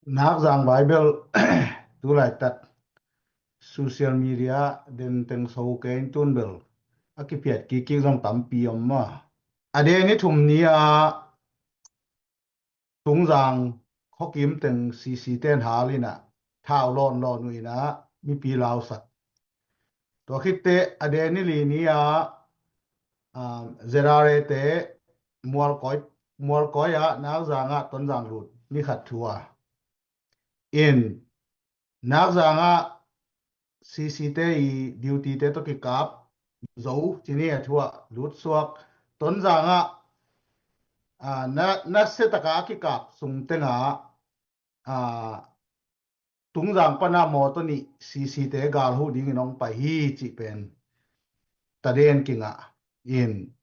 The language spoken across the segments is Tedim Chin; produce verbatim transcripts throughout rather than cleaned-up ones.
Nakzang vai bel tulaitak social media den teng so kei in tun bel a kiphiat kik kik zong tampi om maw. A den ni thum ni-a Tungzang khuakim teng C C ten hal in ah thau lawnlawn uh in ah mipi lausak. Tua khitte a den ni li ni-a Z R A te Mualkawi, Mualkawi ah Nakzang ah Tonzang lut ni khat thu a. In Nakzang ah C C te i duty te tawh kikap zo ci ni a thu ah lut suak. Tonzang ah na, na setaka a kikap sung tengah Tungzang pana mawtaw nih C C te gal huh dingin hong pai hi cih pen taden kingah in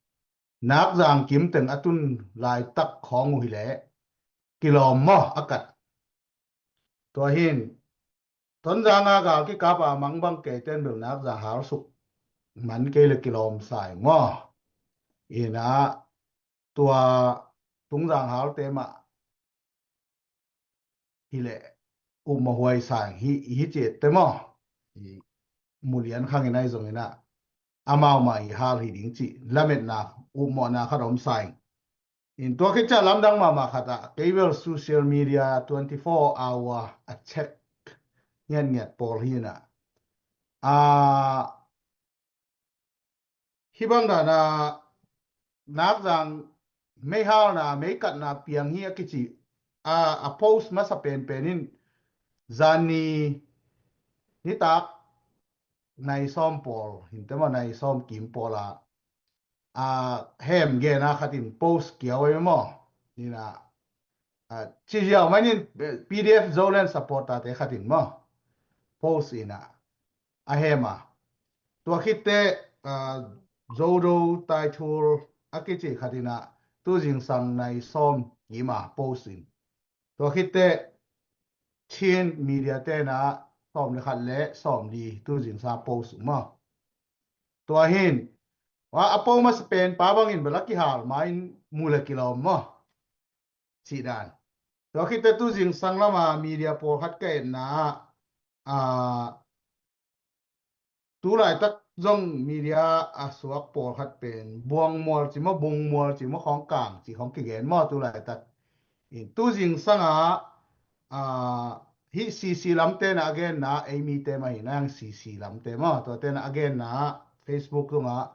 Nakzang kim teng a tun laitak khawng uh hileh kilawm maw a kat. Tua hin Tonzang a gal kikap a mangbang kei ten bel Nakzang halsuk man kei le kilawm sai maw. In ah tua Tungzang halte mah hileh upmawh huai sang hi, hi ciette maw. I mulian khangin ahi zongin ah amau mah i hal hi ding cih lametna upmawhna khat om sang. In tua khit ciah lamdang mahmah khat ah kei bel social media twenty four hour a check ngiatngiat pawl hi in ah a hih bang dana Nakzang meihalna meikatna piang hi a kici a, a post masa penpen in zanni nitak nai sawm pawl hinte maw, nai sawm kim pawl a a hem gena khat in post kiau ei maw. Ina a ci ziau manin P D F Zoland supporter te khat in maw post ina a hem a. Tua khitte Zodo Taithul a kici khat ina tuzingsang nai sawm kima post in. Tua khitte Chin media tena sawm le khat le sawm li tuzingsang post uh maw. Tua hin a post masa pen pa bangin bel a kihal ma in mu le kilawm maw. Cih dan. Tua khitte tuzingsang lama media pawlkhat ka etna ah tulaitak zong media a suak pawlkhat pen Buangmual ci maw, Bungmual ci maw, khawng kang ci khawng kigen maw tulaitak. In tuzingsanga hih C C lamte na a genna ei mite mah hi nang C C lamte maw, tuate na a genna Facebook zongah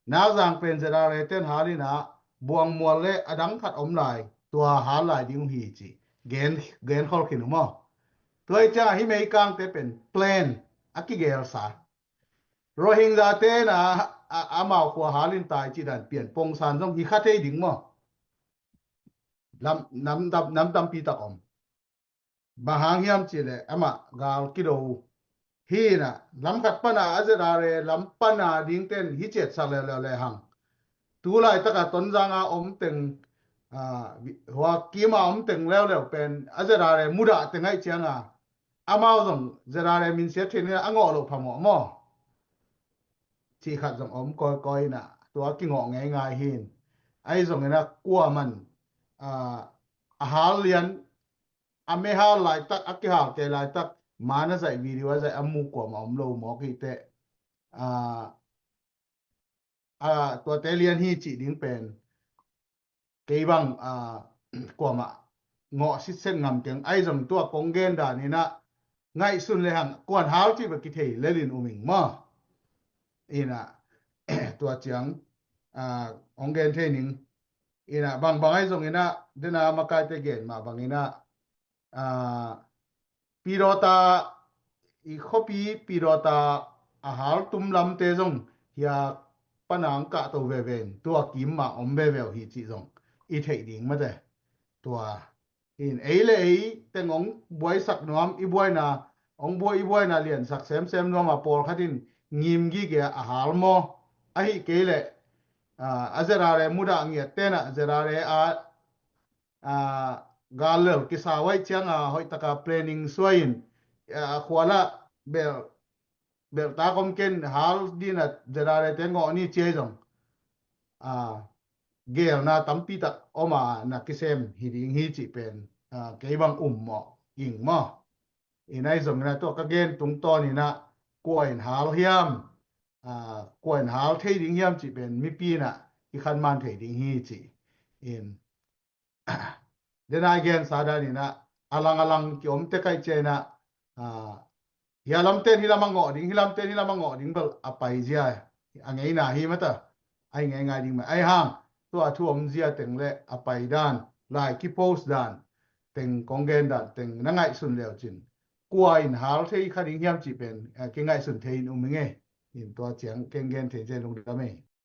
Nakzang pen Z R A ten hal ina Buangmual le a dang khat om lai tua hal lai ding uh hi ci gen, gen khol khin uh maw. Tua hi ciangah hih meikangte pen plan a kigelsa. Rohingya tena amau khua hal in tai ci dan pian pongsan zong hi kha thei ding maw. Lam, nam, nam, nam tampi tak om. Bang hang hiam cihleh amah gal kido uh hi ina lam khat pana a Z R A lam pana dingten hi ciatsak leuleu le hang. Tulaitaka Tonzanga om teng hua kima om teng leuleu pen a Z R A mudah teng aih cianga amau zong Z R A minsiat theihna a ngawh loh phamawh maw. Cih khat zong om kawikawi ina tua kingawh ngeingai hin. Ahi zongina kuaman a hal lian a mehal laitak a kihal kei laitak man a zaih video a zaih a mu kuama om lo mawk hiteh. A tuate lian hi cih ding pen kei bang kuamah ngawh sitset ngam keng. Ahi zong tua kong gen daninah ngaihsun le hang kuan hal cih bek kithei lelin uming maw. Inah tua ciang hong gen thei ning. Inah bangbang ahi zonginah dena makaite gen mah banginah pidawta i khuapi pidawta a haltum lamte zong hia pana ang kahto veve in tua kim mah om veve uh hi cih zong i theih ding mate. Tua in ei le ei teng hong buaisak nuam i buaina hong buai i buaina liansak semsem nuam a pawlkhat in ngim gige a hal maw? Ahi kei leh a Z R A mudah ngiat tenah Z R A a gal lel kisa uh aih cianga hoihtaka planning suai in a khualah bel belhtak om ken hal dina Z R A te ngawh ni ciai zong gelna tampitak oma na kisem hi ding hi cih pen ah, kei bang um maw, ing maw. In ahi zongin ah tua ka gen tungtawn in ah kua in hal hiam, ah, kua in hal thei ding hiam cih pen mipi in ah i khanman thei ding hi ci. In, den a i gensa dan in ah a lang a lang kiom tek ahih ciangin ah, ah, hia lamten hi lam a ngawh ding, hi lamten hi lam a ngawh ding bel a paizia a ngeina hi mata. Ahi ngeingai ding mah ahi hang, tua thu omzia teng le a pai dan, lai kipost dan teng, kong gen dan teng na ngaihsun leucin kua in hal thei kha ding hiam cih pen, eh, kingaihsun thei in um hi ngei. In tua ciang keng gen thei ciang lungdam ei.